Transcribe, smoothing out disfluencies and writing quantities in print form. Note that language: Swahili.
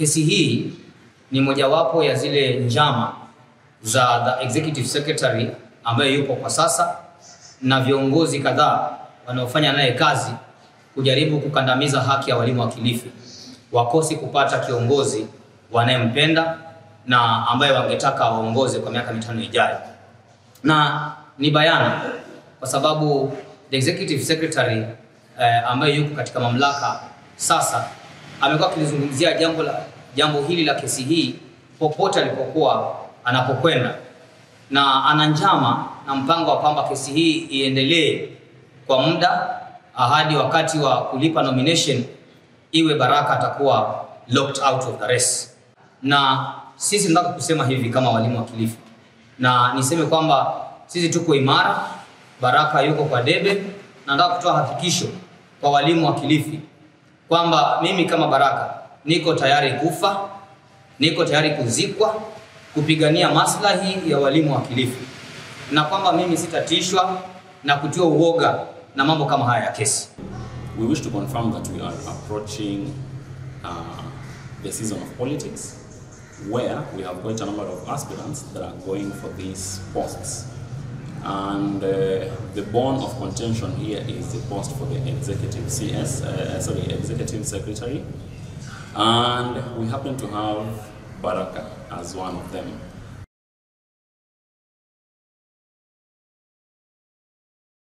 Kesi hii ni mojawapo ya zile njama za the executive secretary ambaye yupo kwa sasa na viongozi kadhaa wanaofanya naye kazi kujaribu kukandamiza haki ya walimu wa Kilifi wakose kupata kiongozi wanayempenda na ambaye wangetaka waongoze kwa miaka 5 ijayo. Na ni bayana kwa sababu the executive secretary ambaye yuko katika mamlaka sasa amekuwa akilizungumzia jambo hili la kesi hii popote alipokuwa anapokwenda, na ana njama na mpango wa kwamba kesi hii iendelee kwa muda hadi wakati wa kulipa nomination iwe Baraka atakuwa locked out of the race. Na sisi tunataka kusema hivi kama walimu wa Kilifi, na niseme kwamba sisi tuko imara, Baraka yuko kwa debe, na nataka kutoa hakikisho kwa walimu wa Kilifi kwamba mimi kama Baraka niko tayari kufa, niko tayari kuzikwa, kupigania maslahi ya walimu wa Kilifi, na kwamba mimi sitatishwa na kutiwa uoga na mambo kama haya ya kesi. We wish to confirm that we are approaching the season of politics, where we have quite a number of aspirants that are going for these posts. And the bone of contention here is the post for the executive executive secretary. And we happen to have Baraka as one of them.